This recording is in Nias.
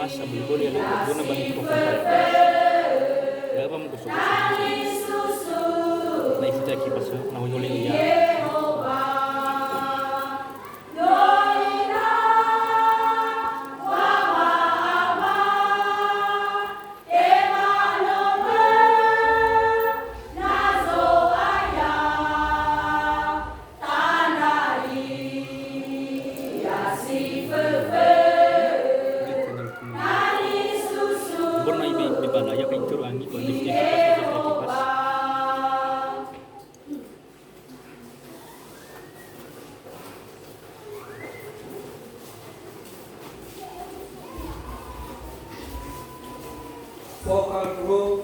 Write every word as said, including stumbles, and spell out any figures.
Saböi-böi ya, guna ba mikrofon. Ya, ba mengkosong-kosong. Na ifuta kipas, na hoyole ya. Borna ibe, ibe bala, ya, kain turu angin, kalau dia kipas, dia kipas. Vokal group